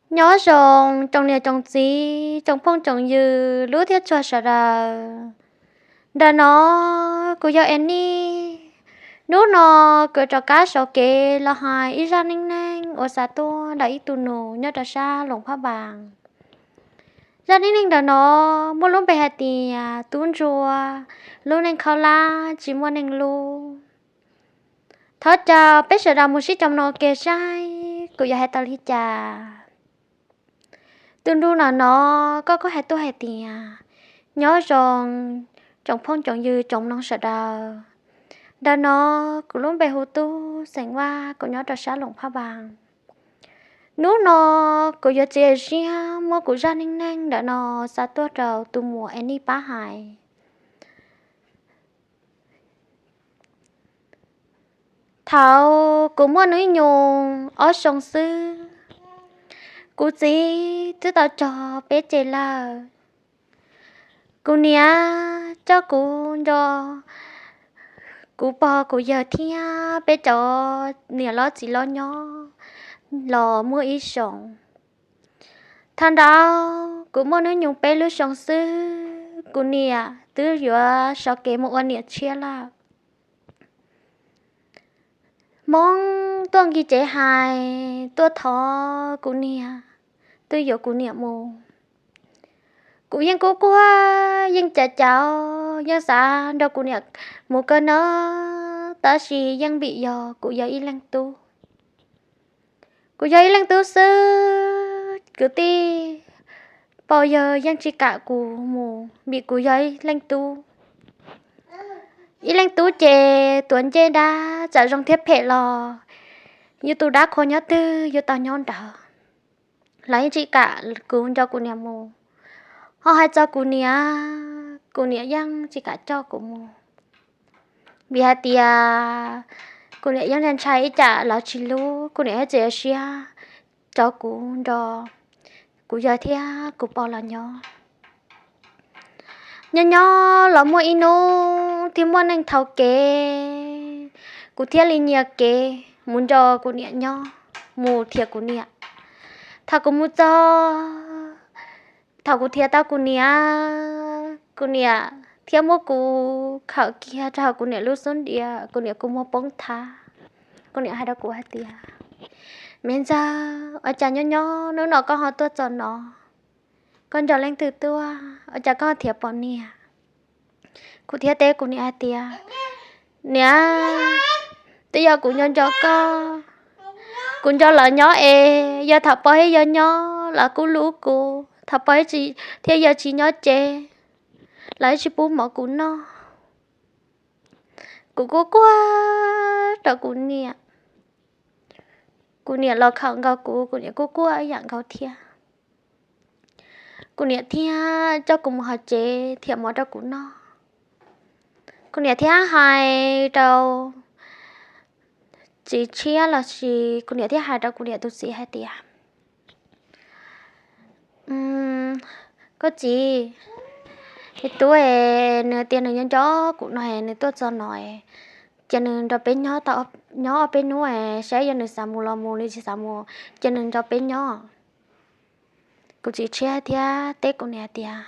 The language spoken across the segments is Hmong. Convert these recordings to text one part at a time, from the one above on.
Nyob zoo tsoom niam tsoom txiv, tsoom phooj tsoom ywg, lub thiab txhua sawv daws. Ntawm no kuv yog Enis. Hnub no kuv rov qab sawv kev los hais ib zaj neej neeg uas xa tuaj ntawm ib tug nus nyob rau sab Loos Phaj Npas. Zaj neej neeg ntawm no muaj lub npe hais tias Tub Ntsuag lub neej khaub hlab tsis muaj neeg hlub. Thov caw peb sawv daws mus sib koom mloog ua ke saib kuv yuav hais tau li cas. Tus nus no no, koj kuj hais tuaj hais tias, nyob zoo tsoom phooj tsoom ywg tsoom mloog sawv daws. Ntawm no kuv lub npe hu Tub, xeem Vaj, kuv nyob rau sab Loos Phaj Npas. Hnub no kuv yuav txiav txim siab muab kuv zaj neej neeg ntawm no xa tuaj rau tus muam Enis pab hais. Thaum kuv muaj hnub nyoog ob xyoos xwb, kuv txiv twb tau tsog peb tsev lawm. Kuv niam coj kuv nrog kuv pog kuv yawg thiab peb cov niam hlob txiv hlob nyob los muaj ib xyoos. Thaum ntawd kuv muaj hnub nyoog peb lub xyoos xwb, kuv niam twb yuav sawv kev mus ua niam tshiab lawm. Hmoob tuaj nqi tsev hais tuaj thov kuv niam, twb yuav kuv niam mus. Kuv yeej kuj quaj yeej cav cav, yeej xav nrog kuv niam mus kawg no, tab sis yeej vim yog kuv yog ib leeg tub. Kuv yog ib leeg tub xwb, kwv tij pog yawg yeej tsis kam kuv mus vim kuv yog ib leeg tub. Ib leeg tub ces tuav ncej dab, txawm zoo thiab phem los yus tus dab qhua nyob twg yus tau nyob ntawd. Lawv yeej tsis kam kuv nrog kuv niam mus. Ho hais txog kuv niam, kuv niam yeej tsis kam coj kuv mus, vim hais tias kuv niam yeej ntshai ib tsam lawv tsis hlub, kuv niam thiaj txiav siab tso kuv nrog kuv yawg thiab kuv pog los nyob. Nyob nyob los muaj ib hnub thiaj muaj neeg thau kev, kuv thiaj li nyiam kev mus nrog kuv niam nyob, mus nrhiav kuv niam. Thaum kuv mus txog, thaum kuv nrhiav tau kuv niam, kuv niam thiaj muab kuv khawm kiag rau hauv kuv niam lub xub ntiag, kuv niam kua muag poob thab. Kuv niam hais rau kuv hais tias, me ntxawg, ua cas nyob nyob hnub no koj ho tuaj txog no? Koj nrog leej twg tuaj? Ua cas koj ho nrhiav pom niam? Kuv thiaj teb kuv niam hais tias, niam, twb yog kuv nco nco koj, kuv nco lawv nyob es yog thaum pog thiab yawg nyob lawv kuj hlub kuv, thaum pog thiab yawg tsis nyob ces lawv tsis pub mov kuv noj. Kuv kuj quaj rau kuv niam. Kuv niam los khawm nkaus kuv, kuv niam kuj quaj ib yam nkaus thiab. Kuv niam thiaj coj kuv mus hauv tsev nrhiav mov rau kuv noj. Kuv niam thiaj hais rau txiv tshiab los sis kuv niam thiaj hais rau kuv niam tus txiv hais tias, koj txiv, es tub es nws tias nws nyob nco kuv no es nws tuaj txog no es, cia nws nrog peb nyob tau, nyob ob peb hnub es saib yog nws xav mus los mus, nws tsis xav mus, cia nws nrog peb nyob. Kuv txiv tshiab thiaj teb kuv niam tias,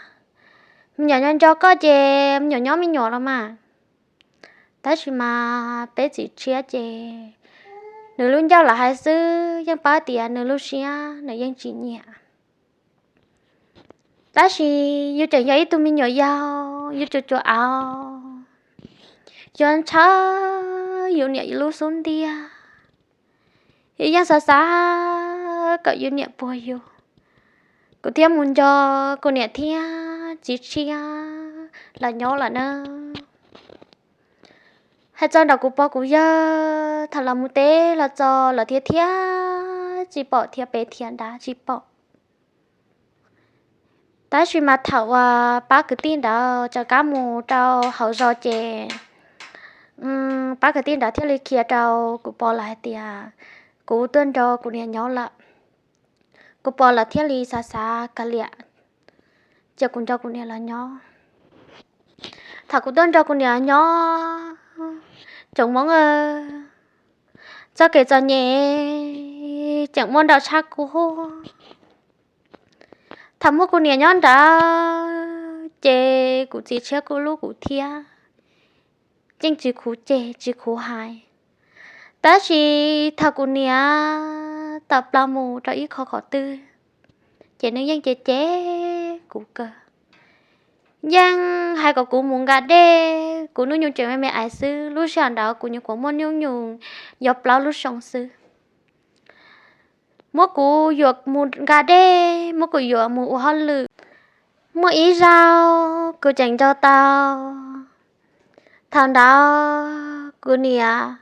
me nyuam nyob nco koj ces me nyuam nyob me nyuam los mas. Tab sis mas peb txiv tshiab ces nws lub ncauj los hais xwb, yeej paub tias nws lub siab nws yeej tsis nyiam. Tab sis yus tseem yog ib tug me nyuam yaus, yus tsuas tsuas au, yus ntshaw yus niam lub xub ntiag, yus yeej xav xav kom yus niam puag yus. Kuv thiaj mus nco kuv niam thiab txiv tshiab los nyob lawm na. Hais txog nram kuv pog kuv yawg, thaum los mus teb los txog los thiab thiab tsis pom thiab pem thiab nrad tsis pom. Tab sis mas thaum uas pab kwv tij ntawd tseem kab mus rau hauv zos ces pab kwv tij ntawd thiaj li qhia rau kuv pog lawv hais tias kuv tuaj nrog kuv niam nyob lawm. Kuv pog lawv thiaj li xav xav kav liam, ces kuv nrog kuv niam los nyob. Thaum kuv tuaj nrog kuv niam nyob, tsoom Hmoob, txoj kev txom nyem tseem muaj ntau tshaj kuv. Thaum muaj kuv niam nyob nrad ces kuv txiv tshiab kuj hlub kuv thiab, yeej tsis khuv ceg tsis khuv hais. Tab sis thaum kuv niam tawm plaws mus rau ib qho qhov twg, ces nws yeej cem cem kuv kawg. Yeej hais kom kuv mus nqa dej, kuv hnub nyoog tseem me me aiv xwb, lub sij hawm ntawd kuv nyuam qhuav muaj hnub nyoog yog plaub lub xyoo xwb. Muab kuv yuam mus nqa dej, muab kuv yuam mus ua hauj lwm. Muaj ib zaug kuv tseem nco tau, thaum ntawd kuv niam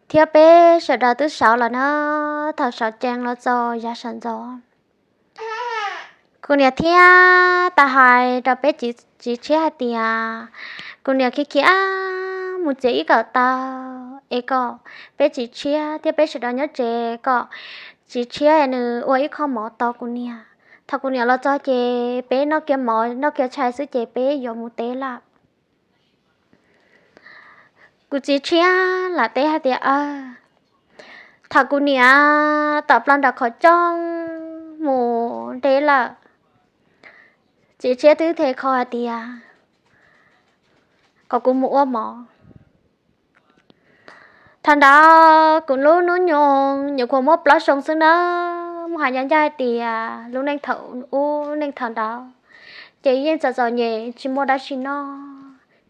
thiab peb sawv daws twb sawv los na, thaum sawv ceev los txog yav sawv ntxov. Kuv niam thiaj tau hais rau peb txiv tshiab hais tias kuv niam khiav khiav mus txiav ib kawm tau, es kom peb txiv tshiab thiab peb sawv daws nyob tsev, kom txiv tshiab nws ua ib qho mov tos kuv niam. Thaum kuv niam los txog ces peb noj kiag mov noj kiag tshais xwb ces peb yuav mus teb lawm. Kuv txiv tshiab lam teb hais tias, thaum kuv niam tawm plaws nram qhov rooj mus teb lawm, txiv tshiab twb the kho hais tias kom kuv mus ua mov. Thaum ntawd kuv lub hnub nyoog nyuam qhuav muaj plaub xyoo xwb nawb, muab hais ncaj ncaj hais tias lub neej thaum ub neej thaum ntawd ces yeej txom txom nyem tsis muaj dab tsi noj,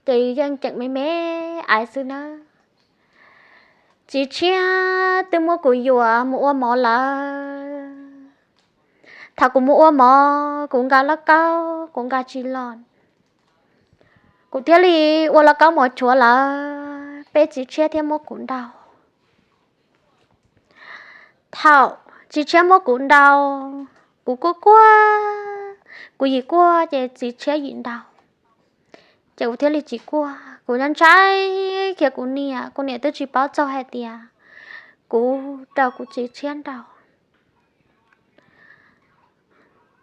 ces yeej tseem me me aiv xwb nawb. Txiv tshiab twb muab kuv yuam mus ua mov lawm. Thaum kuv mus ua mov kuv nqa lauj kaub kuv nqa tsis los, kuv thiaj li ua lauj kaub mov tshuav lawm, peb txiv tshiab thiaj muab kuv ntaus. Thaum txiv tshiab muab kuv ntaus, kuv kuj quaj, kuv yim quaj ces txiv tshiab yim ntaus, ces kuv thiaj li tsis quaj. Kuv ntshai ntshai khiav kuv niam, kuv niam twb tsis paub txog hais tias kuv raug kuv txiv tshiab ntaus.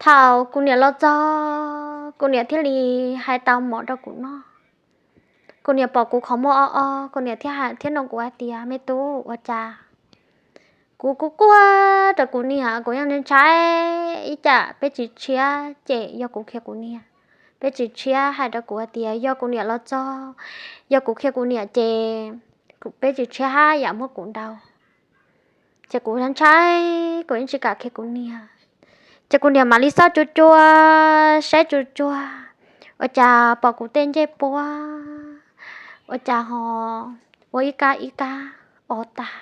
Thaum kuv niam los txog, kuv niam thiaj li hais tau mov rau kuv noj. Kuv niam pom kuv qhov muag o o, kuv niam thiaj hais thiab nug kuv hais tias, me tub, ua cas? Kuv kuj quaj rau kuv niam, kuv yeej ntshai ntshai ib tsam peb txiv tshiab ces yog kuv khiav kuv niam. Peb txiv tshiab hais rau kuv hais tias yog kuv niam los txog, yog kuv khiav kuv niam ces peb txiv tshiab haj yam muab kuv ntaus. Ces kuv ntshai ntshai, kuv yeej tsis kam khiav kuv niam. Ces kuv niam mam li xauj tsuag tsuag, saib tsuag tsuag, ua cas pom kuv tej ncej puab, ua cas ho ua ib kab ib kab o tag.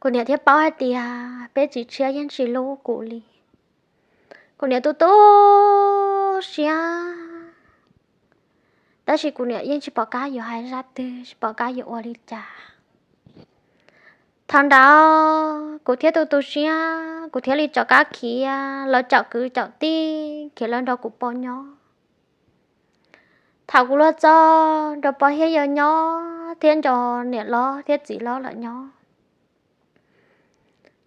Kuv niam thiaj paub hais tias peb txiv tshiab yeej tsis hlub kuv li. Kuv niam tu tu siab, tab sis kuv niam yeej tsis pom qab yuav hais zaj twg, tsis pom qab yuav ua li cas. Thaum ntawd kuv thiaj tu tu siab, kuv thiaj li rov qab khiav, lawv caum kwv caum tij khiav lawv nrog kuv pog nyob. Thaum kuv los txog nrog pog thiab yawg nyob thiab nrog niam hlob thiab txiv hlob lawm nyob,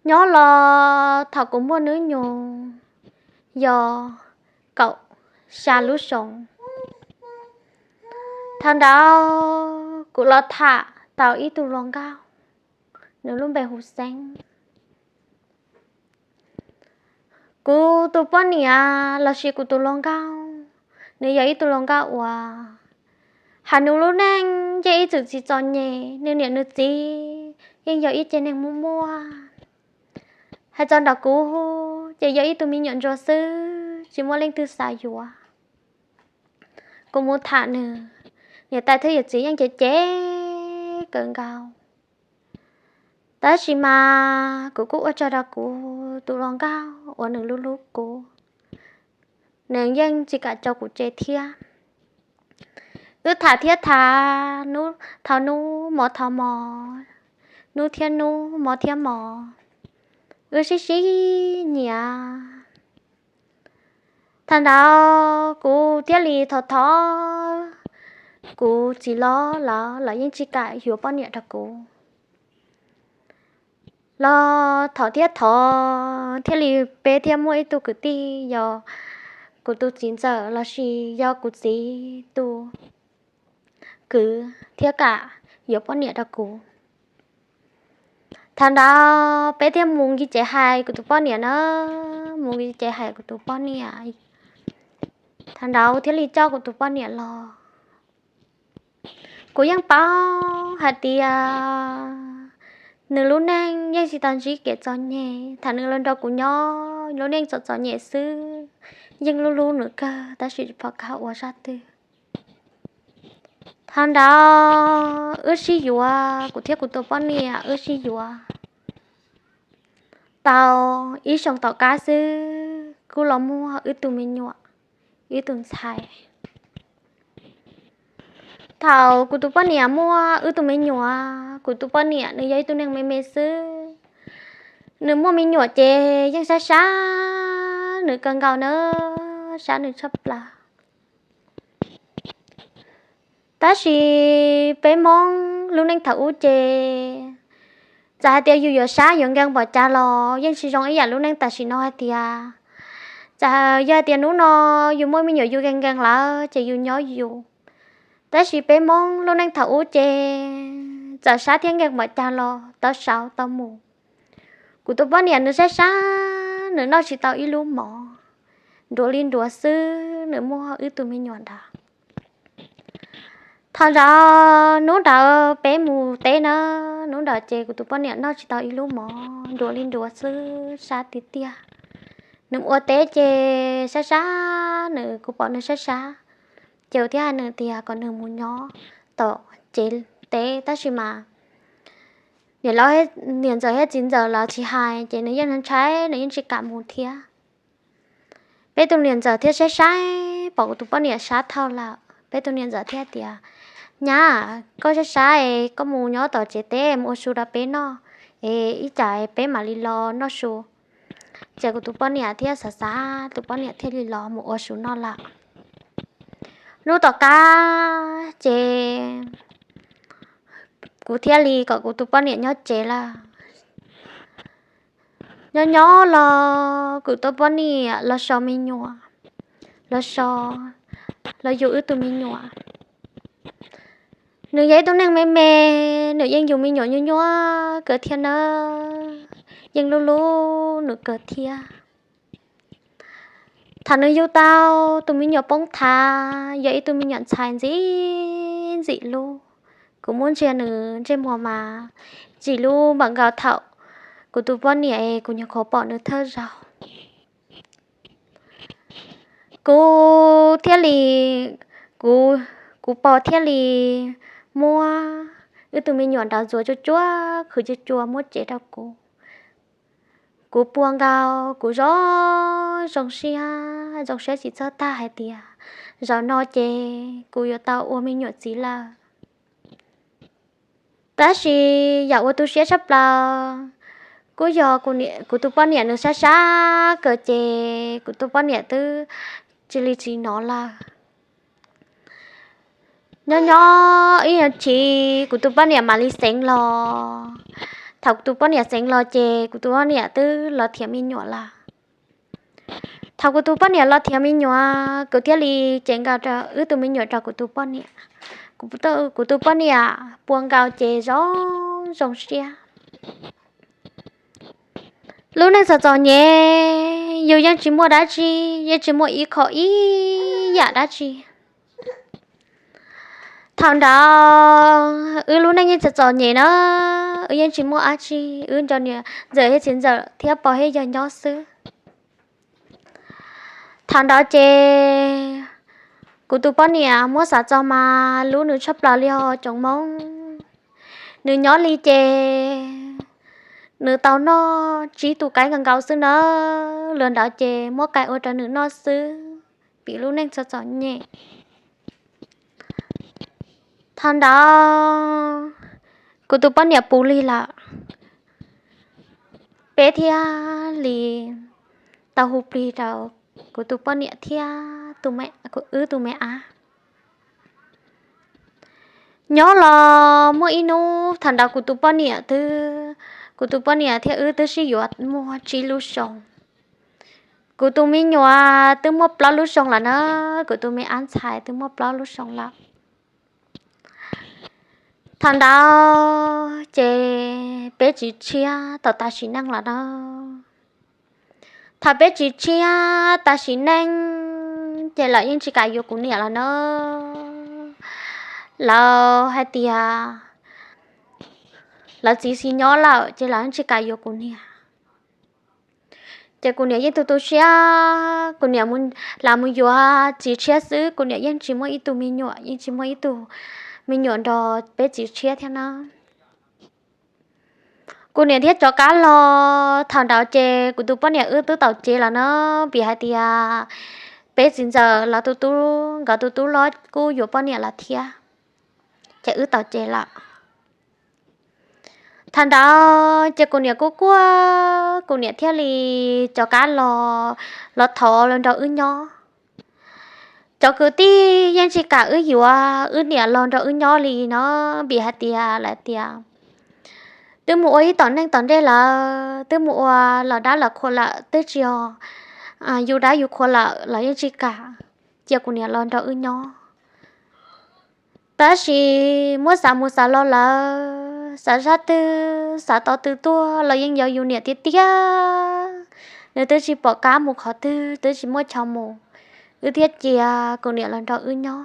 nyob los thaum kuv muaj hnub nyoog yog kaum xya lub xyoo. Thaum ntawd kuv los tham tau ib tug hluas nkauj, nws lub npe hu Xeeb. Kuv tus poj niam lossis kuv tus hluas nkauj, nws yog ib tug hluas nkauj uas hais nws lub neej yeej ib txwm tsis txom nyem, nws niam nws txiv yeej yog ib ce neeg muaj muaj. Hais txog ntawm kuv ces yog ib tug me nyuam ntsuag xwb tsis muaj leej twg xav yuav. Kuv mus tham nws, niam tais thiab yawm txiv yeej cem cem kawg nkaus. Tab sis mas kuv kuj ua tsaug rau kuv tus hluas nkauj uas nws hlub hlub kuv, nws yeej tsis kam tso kuv tseg thiab. Wb tham thiab tham, hnub thov hnub, hmo thov hmo, hnub thiab hnub, hmo thiab hmo, wb sib sib nyiam. Thaum ntawd kuv thiaj li thov thov kuv txiv hlob lawv, lawv yeej tsis kam yuav poj niam rau kuv. Los thov thiab thov thiaj li peb thiaj muaj ib tug kwv tij, yog kuv tus txiv ntxawm lossis yog kuv txiv tus kwv thiaj kam yuav poj niam rau kuv. Thaum ntawd peb thiaj mus nce tsev hais kuv tus poj niam na, mus nce tsev hais kuv tus poj niam. Thaum ntawd thiaj li coj kuv tus poj niam los. Kuv yeej paub hais tias nws lub neej yeej tsis tau ntsib kev txom nyem. Thaum nws los nrog kuv nyob lub neej txom txom nyem xwb, yeej hlub hlub nws kawg tab sis tsis pom qab ua zaj twg. Thaum ntawd wb sib yuav, kuv thiab kuv tus poj niam wb sib yuav tau ib xyoos tom qab xwb kuj los muaj wb tus me nyuam, wb tus ntxhais. Thaum kuv tus poj niam muaj wb tus me nyuam, kuv tus poj niam nws yog ib tug neeg me me xwb. Nws muaj me nyuam ces yeej sab sab nws kawg nkaus na, sab nws tshaj plaws. Tab sis peb Hmoob lub neej thaum ub ces txawm hais tias yus yuav sab yuav nkees npaum cas los yeej tsis zoo ib yam lub neej tam sim no hais tias, txawm yog hais tias hnub no yus muaj me nyuam yus nkees nkees lawm ces yus nyob yus, tab sis peb Hmoob lub neej thaum ub ces txawm sab thiab nkees npaum cas los tau sau tau mus. Kuv tus poj niam nws sab sab, nws noj tsis tau ib lub mov, nruav li nruav xwb nws muaj wb tus me nyuam ntawd. Thaum ntawd hnub ntawd peb mus teb na, hnub ntawd ces kuv tus poj niam noj tsis tau ib lub mov, nruav li nruav xwb, sab tiag tiag. Nws mus ua teb ces sab sab, nws, kuv pom nws sab sab, ces kuv thiaj hais nws tias kom nws mus nyob tom tsev teb, tab sis mas niam laus, niam ntxawm thiab txiv ntxawm lawv tsis hais ces nws yeej ntshai, nws yeej tsis kam mus thiab. Peb tus niam ntxawm thiaj saib saib pom kuv tus poj niam sab dhau lawm, peb tus niam ntxawm thiaj tias, Nyab, koj sab sab es koj mus nyob tom tsev teb mus ua su rau peb noj, es ib tsam peb mam li los noj su. Ces kuv tus poj niam thiaj xav xav, tus poj niam thiaj li los mus ua su noj lawm. Hnub tom qab ces kuv thiaj li kom kuv tus poj niam nyob tsev lawm. Nyob nyob los kuv tus poj niam los so me nyuam, los so, los yug wb tus me nyuam. Nws yog ib tug neeg me me, nws yeej yug me nyuam nyuaj nyuaj kawg thiab na, yeej hlub hlub nws kawg thiab. Thaum nws yug tau tus me nyuam poob thav, yog ib tug me nyuam ntxhais ntxim ntxim hlub, kuv muab ntsia nws ntsej muag mas ntxim hlub npaum nkaus thaum kuv tus poj niam es kuv nyuam qhuav pom nws thawj zaug. Kuv thiaj li, kuv, kuv pog thiaj li muab wb tus me nyuam nrad ntxuav tsuag tsuag, khwv tsuag tsuag muab tsev rau kuv. Kuv puas nkaus, kuv zoo, zoo siab, zoo siab tsis txawj tag hais tias zaum no ces kuv yuav tau ua me nyuam txiv lawm. Tab sis yam uas tu siab tshaj plaws kuj yog kuv tus poj niam nws sab sab kawg ces kuv tus poj niam twb cia li tsis hnov lawm. Nyob nyob ib nyuag chim kuv tus poj niam mam li xeev los. Thaum kuv tus poj niam xeev los ces kuv tus poj niam twb los thiav me nyuam lawm. Thaum kuv tus poj niam los thiav me nyuam, kuv thiaj li cev nkaus wb tus me nyuam rau kuv tus poj niam. Kuv tus poj niam puas nkaus ces zoo, zoo siab. Lub neej txom txom nyem, yus yeej tsis muaj dab tsi, yeej tsis muaj ib qho ib yam dab tsi. Thaum ntawd wb lub neej yeej txom txom nyem na, wb yeej tsis muaj dab tsi, wb nrog niam ntxawm thiab txiv ntxawm thiab pog thiab yawg nyob xwb. Thaum ntawd ces kuv tus poj niam muab xav txog mas hlub nws tshaj plaws li os tsoom Hmoob. Nws nyob li ces nws tau noj tsib tus qaib nkaus nkaus xwb na, luag ntawd ces muab qaib ua rau nws noj xwb, vim lub neej txom txom nyem. Thaum ntawd kuv tus poj niam puv lig lawm, peb thiaj li tau hu plig rau kuv tus poj niam thiab wb tus me ab. Nyob los muaj ib hnub thaum ntawd kuv tus poj niam twb, kuv tus poj niam thiab wb twb sib yuav muaj tsib lub xyoo. Kuv tus me nyuam twb muaj plaub lub xyoo lawm na, kuv tus me ab ntxhais twb muaj plaub lub xyoo lawm. Thaum ntawd ces peb txiv tshiab tau tas sim neej lawm na. Thaum peb txiv tshiab tas sim neej ces lawv yeej tsis kam yuav kuv niam lawm na. Lawv hais tias lawv txiv xis nyob lawm ces lawv yeej tsis kam yuav kuv niam. Ces kuv niam yeej tu tu siab, kuv niam mus, lam mus yuav txiv tshiab xwb, kuv niam yeej tsis muaj ib tug me nyuam, yeej tsis muaj ib tug me nyuam nrog peb txiv tshiab thiab na. Kuv niam thiaj rov qab los. Thaum ntawd ces kuv tus poj niam wb twb tau cev lawm na, vim hais tias peb txiv ntxawm los tus tub, nkawd tus tub hlob kuj yuav poj niam lawm thiab, ces wb tau cev lawm. Thaum ntawd ces kuv niam kuj quaj, kuv niam thiaj li rov qab los, los thov los nrog wb nyob. Cov kwv tij yeej tsis kam wb yuav wb niam los nrog wb nyob li no, vim hais tias lawv tias twb mus ua ib tom neej tom ntej lawm, twb mus ua los dab los qhua lawm, twb tsis yog yus dab yus qhua lawm los yeej tsis kam cia kuv niam los nrog wb nyob. Tab sis muab xav mus xav los lawm, xav zaj twg xav tau twg tuaj los yeej yog yus niam tiag tiag. Nws twb tsis pom qab mus qhov twg, twb tsis muaj chaw mus, wb thiaj cia kuv niam los nrog wb nyob.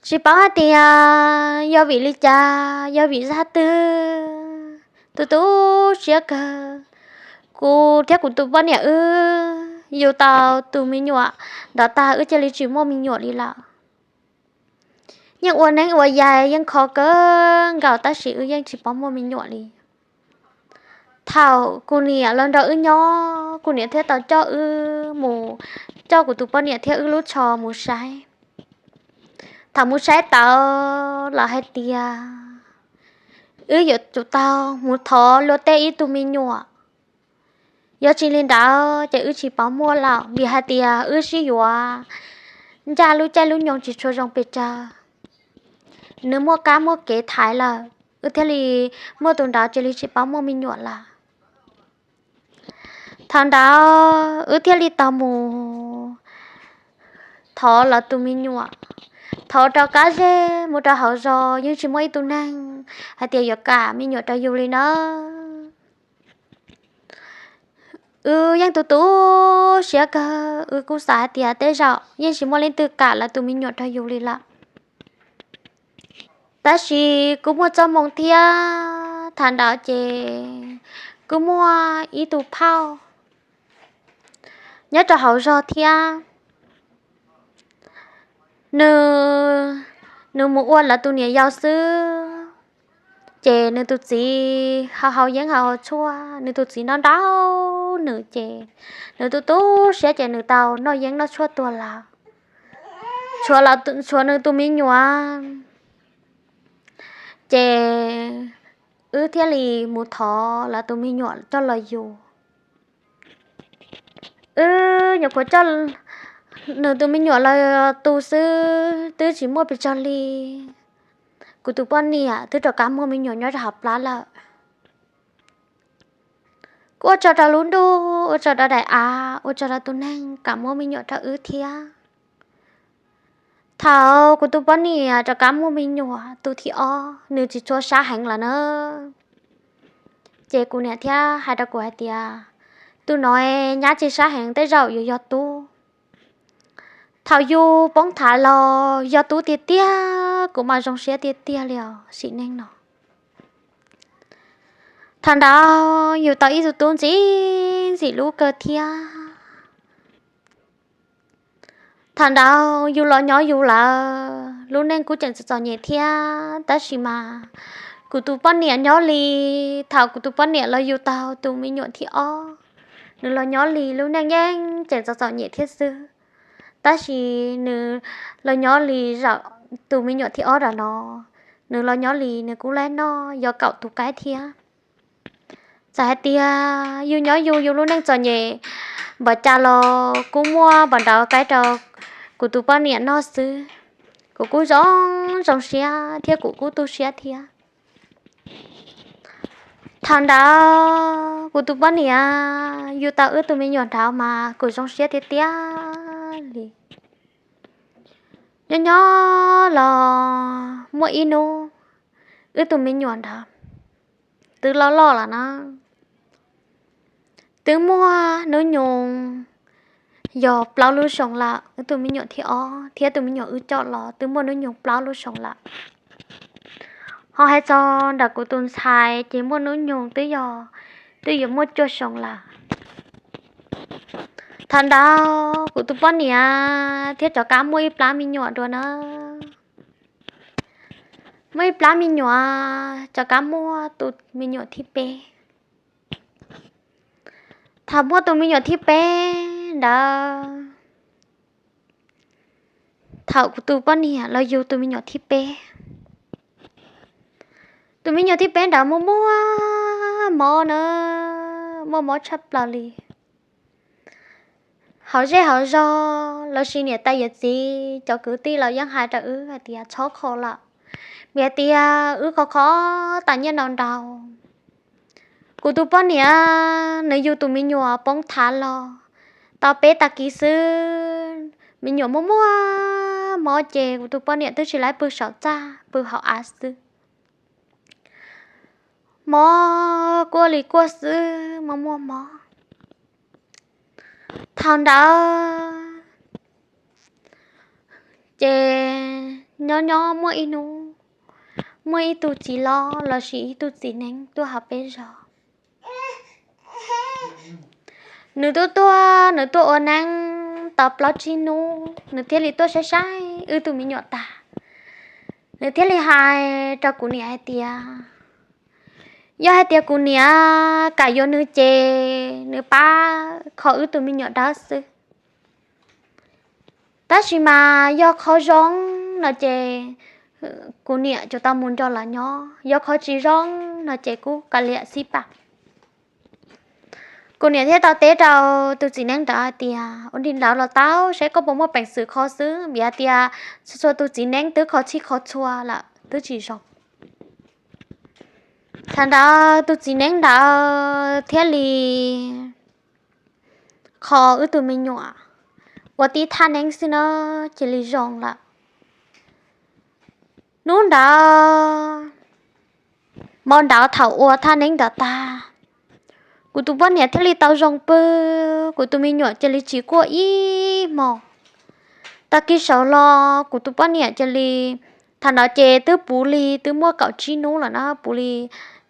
Tsis paub hais tias yog vim li cas, yog vim zaj twg, tu tu siab kawg. Kuv thiab kuv tus poj niam wb yug tau tus me nyuam ntawd tag wb cia li tsis muaj me nyuam li lawm. Yeej ua neeb ua yaig yeej kho kawg nkaus tab sis wb yeej tsis paub muaj me nyuam li. Thaum kuv niam los nrog wb nyob, kuv niam thiaj tau coj wb mus, coj kuv tus poj niam thiab wb lub tsho mus saib. Thaum mus saib tau, lawv hais tias wb yuav tsum tau mus thov luag tej ib tug me nyuam. Yog tsis li ntawd ces wb tsis paub muaj lawm, vim hais tias wb sib yuav ncaj lub caij lub nyoog tsis tshua zoo pes tsawg. Nws muaj kab muaj kev thaiv lawm, wb thiaj li muaj tus ntawd cia li tsis paub muaj me nyuam lawm. Thaum ntawd wb thiaj li tau mus thov lawv tus me nyuam, thov rau kab zej mus rau hauv zos yeej tsis muaj ib tug neeg hais tias yuav kam me nyuam rau yus li na. Wb yeej tu tu siab kawg, wb kuj xav hais tias tej zaum yeej tsis muaj leej twg kam lawv tus me nyuam rau yus li lawm. Tab sis kuj muaj txoj moo thiab, thaum ntawd ces kuj muaj ib tug phauj nyob rau hauv zog thiab. Nws, nws mus ua lawv tus niam yau xwb, ces nws tus txiv hau hau yeeb hau hau tshuaj, nws tus txiv nrog nrog nws ces nws tu tu siab ces nws tau noj yeeb noj tshuaj tuag lawm, tshuav nws tus me nyuam. Ces wb thiaj li mus thov lawv tus me nyuam coj los yug. Wb nyuam qhuav coj nws tus me nyuam los tu xwb twb tsis muaj pes tsawg li, kuv tus poj niam twb rov qab muaj me nyuam nyob rau hauv plab lawm. Kuj ua tsaug rau lub ntuj, ua tsaug rau daim av, ua tsaug rau tus neeg kam muab me nyuam rau wb thiab. Thaum kuv tus poj niam rov qab muaj me nyuam tus thib ob, nws tsis tshua sab heev lawm na. Ces kuv niam thiaj hais rau kuv hais tias, tus no nyab tsis sab heev tej zaum yuav yog tub. Thaum yus poob thav los yog tub tiag tiag, kuv mas zoo siab tiag tiag li os sim neej no. Thaum ntawd yus tau ib tug tub ntxim ntxim hlub kawg thiab. Thaum ntawd yus los nyob yus lawm, lub neej kuj tseem txom txom nyem thiab, tab sis mas kuv tus poj niam nyob li. Thaum kuv tus poj niam los yug tau tus me nyuam thib ob, nws los nyob li lub neej yeej tseem txom txom nyem thiab xwb, tab sis nws los nyob li zaum tus me nyuam thib ob ram no, nws los nyob li nws kuj laib noj yog kaum tus qaib thiab. Txawm hais tias yus nyob yus, yus lub neej txom nyem npaum cas los kuj muaj npaum ntawd qaib rau kuv tus poj niam noj xwb. Kuv kuj zoo zoo siab thiab kuv kuj tu siab thiab. Thaum ntawd kuv tus poj niam yug tau wb tus me nyuam nrad mas kuv zoo siab tiag tiag li. Nyob nyob los muaj ib hnub, wb tus me nyuam ntawd twb loj loj lawm na, twb muaj hnub nyoog yog plaub lub xyoos lawm. Wb tus me nyuam thib ob thiab tus me nyuam wb coj los twb muaj hnub nyoog plaub lub xyoos lawm. Ho hais txog ntawm kuv tus ntxhais ces muaj hnub nyoog twb yog, twb yuav muaj cuaj xyoos lawm. Thaum ntawd kuv tus poj niam thiab cov kab muaj ib plab me nyuam dua na. Muaj ib plab me nyuam, cov kab muaj tus me nyuam thib peb. Thaum muaj tus me nyuam thib peb ntawd, thaum kuv tus poj niam los yug tus me nyuam thib peb, tus me nyuam thib peb ntawd muaj muaj mob na, muaj mob tshaj plaws li. Hauv zej hauv zog los sis niam tais yawm txiv cov kwv tij los yeej hais rau wb hais tias txhob kho lawm, vim hais tias wb khov kho tas nyiaj ntau ntau. Kuv tus poj niam nws yug tus me nyuam poob thav los tau peb tag kis xwb, me nyuam muaj muaj mob ces kuv tus poj niam twb tsis laib pw saum txaj, pw hauv av xwb. Mob kuaj li kuaj xwb, mob muaj mob. Thaum ntawd ces nyob nyob muaj ib hnub, muaj ib tug txiv hlob los sis ib tug txiv neeb tuaj hauv peb zos. Nws tuaj tuaj, nws tuaj ua neeb tau plaub tsib hnub, nws thiaj li tuaj saib saib wb tus me nyuam tag, nws thiaj li hais rau kuv niam hais tias, yog hais tias kuv niam kam yuav nws ces nws pab kho wb tus me nyuam dawb xwb. Tab sis mas yog qhov zoo no ces kuv niam tsuas tau mus nrog lawv nyob, yog qhov tsis zoo no ces kuj kav liam xij pam. Kuv niam thiaj tau teb rau tus txiv neeb ntawd hais tias, ua li ntawd los tau, saib koj puas muaj peev xwm kho xwb, vim hais tias txhua txhua tus txiv neeb twb kho txhij kho txhua lawm twb tsis zoo. Thaum ntawd tus txiv neeb ntawd thiaj li kho wb tus me nyuam ua tib thaj neeb xwb na, cia li zoo lawm. Hnub ntawd, hmo ntawd thaum ua thaj neeb ntawd tag, kuv tus poj niam thiaj li tau zoo pw, kuv tus me nyuam cia li tsis quaj ib hmo. Tag kis saud los kuv tus poj niam cia li, thaum ntawd ces twb puv li twb muaj kaum tsib hnub lawm na, puv li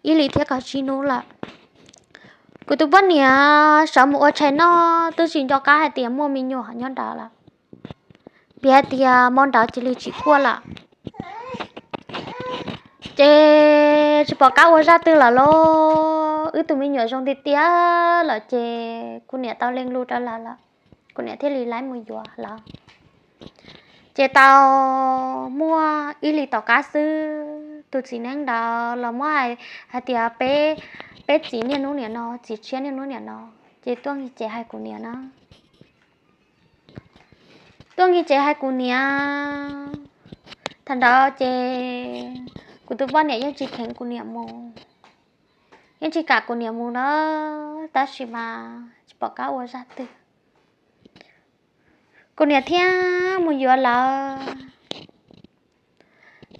ib hlis thiab kaum tsib hnub lawm. Kuv tus poj niam sawv mus ua tshais noj twb tsis nco qab hais tias muaj me nyuam nyob ntawd lawm, vim hais tias hmo ntawd cia li tsis quaj lawm. Ces tsis pom qab ua zaj twg lawm lauj, wb tus me nyuam zoo tiag tiag lawm ces kuv niam tau lees lus rau lawv lawm, kuv niam thiaj li laib mus yuav lawv. Ces tau muaj ib hlis tom qab xwb, tus txiv neeb ntawd los muab hais, hais tias peb, peb txiv niaj hnub niam no, txiv tshiab niaj hnub niam no, ces tuaj nqis tsev hais kuv niam na. Tuaj nqis tsev hais kuv niam. Thaum ntawd ces kuv tus poj niam yeej tsis kheev kuv niam mus, yeej tsis kam kuv niam mus na, tab sis mas tsis pom qab ua zaj twg, kuv niam thiaj mus yuav lawv.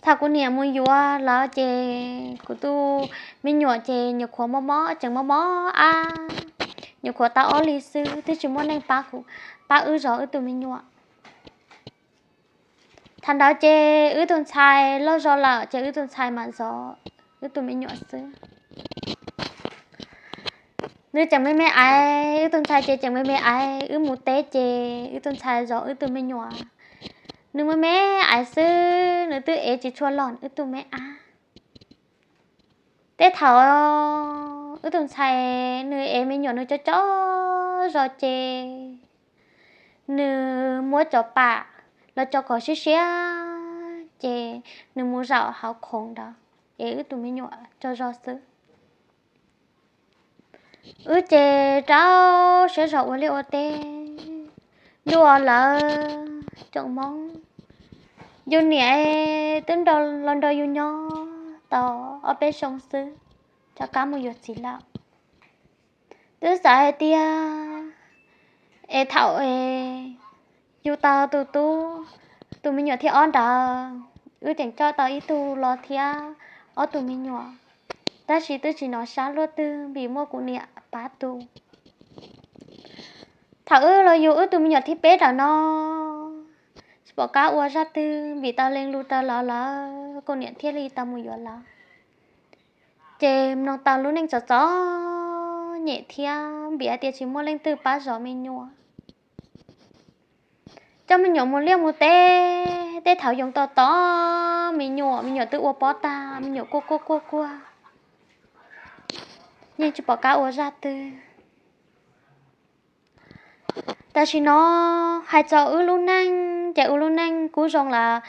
Thaum kuv niam mus yuav lawv ces kuv tus me nyuam ces nyuam qhuav mob mob, tseem mob mob ab, nyuam qhuav tau ob hlis xwb, twb tsis muaj neeg pab, pab wb zov wb tus me nyuam. Thaum ntawd ces wb tus ntxhais loj zog lawm ces wb tus ntxhais mam zov wb tus me nyuam xwb. Nws tseem me me aiv, wb tus ntxhais ces tseem me me aiv, wb mus teb ces wb tus ntxhais zov wb tus me nyuam. Nws me me aiv xwb, nws twb ev tsis tshua los wb tus me ab. Tej thaum wb tus ntxhais nws ev me nyuam nws cov cov zos ces nws muab cov pam los cov kom siab siab ces nws mus zaum hauv khoom ntawd es wb tus me nyuam tso zog xwb. Wb ces rau siab zog ua liaj ua teb, ntuj lawv tsoom hmoob, yus niam twb nrog, los nrog yus nyob tau ob peb xyoo xwb, rov qab mus yuav txiv lawm. Twb xav hais tias es thaum es yus tau tus tub Tus me nyuam thib ob ntawd wb tseem coj tau ib tug los thiab ob tug me nyuam, tab sis twb tsis hnov sab luaj twg vim muaj kuv niam pab tu. Thaum wb los yug wb tus me nyuam thib peb ntawm no, tsis pom qab ua zaj twg vim tau leej lus rau lawv lawm, kuv niam thiaj li tau mus yuav lawv. Ces mloog tau lub neej txom txom nyem thiab vim hais tias tsis muaj leej twg pab zov me nyuam. Coj me nyuam mus liaj mus teb, tej thaum yoov tos tos me nyuam, me nyuam twb ua pob tag, me nyuam kuaj kuaj kuaj kuaj, yeej tsis pom qab ua zaj twg. Tam sim no hais txog wb lub neej ces wb lub neej kuj zoo lawm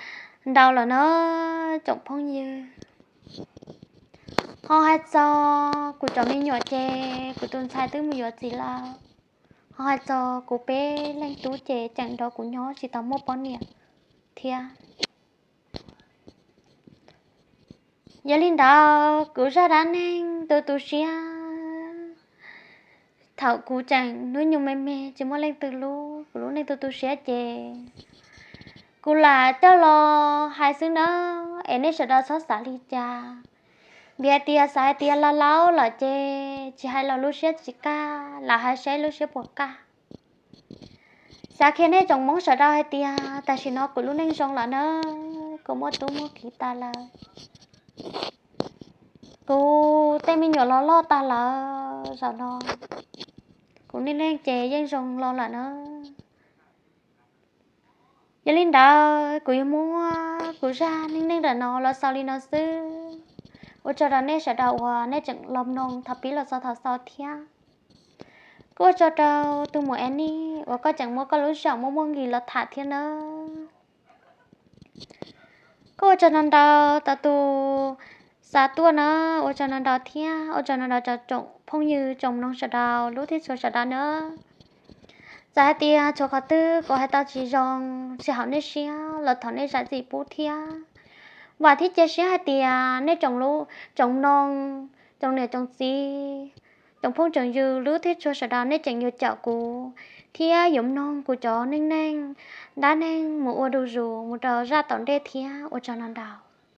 ntau lawm na tsoom phooj ywg. Ho hais txog kuv cov me nyuam ces kuv tus ntxhais twb mus yuav txiv lawm. Ho hais txog kuv peb leej tub ces tseem nrog kuv nyob tsis tau muaj poj niam thiab. Yog li ntawd kuv zaj dab neeg tu tu siab, thaum kuv tseem hnub nyoog me me tsis muaj leej twg hlub, kuv lub neej tu tu siab ces kuv lam coj los hais xwb nawb, es nej sawv daws txhob xav li cas. Vim hais tias xav hais tias laus laus lawm ces tsis hais los lub siab tsis kaj, lam hais seb lub siab puas kaj. Xav qhia nej tsoom Hmoob sawv daws hais tias tam sim no kuv lub neej zoo lawm na, kuv muaj tub muaj kiv tas lawm, kuv tej me nyuam los loj tas lawm, zaum no kuv lub neej ces yeej zoo los lawm na. Yog li ntawd kuv yuav muab kuv zaj neej neeg ntawm no los xaus li no xwb. Ua tsaug rau nej sawv daws uas nej tseem los mloog thaum pib los txog thaum xaus thiab. Kuj ua tsaug rau tus muam Annie uas koj tseem muab koj lub sij hawm muaj muaj nqis los tham thiab nawb. Kuj ua tsaug ntau ntau rau tus xa tuaj na, ua tsaug ntau ntau thiab ua tsaug ntau ntau rau tsoom phooj ywg tsoom mloog sawv daws lub thiab txhua sawv daws nawb. Txawm hais tias txhua qhov twg kuv hais tau tsis zoo tsis haum nej siab los thov nej zam txim pub thiab. Vam thiab cia siab hais tias nej tsoom, tsoom mloog, tsoom niam tsoom txiv, tsoom phooj tsoom ywg lub thiab txhua sawv daws nej tseem yuav caum kuv thiab yuav mloog kuv cov neej neeg dab neeg mus ua du zus mus rau zaj tom ntej thiab. Ua tsaug ntau ntau.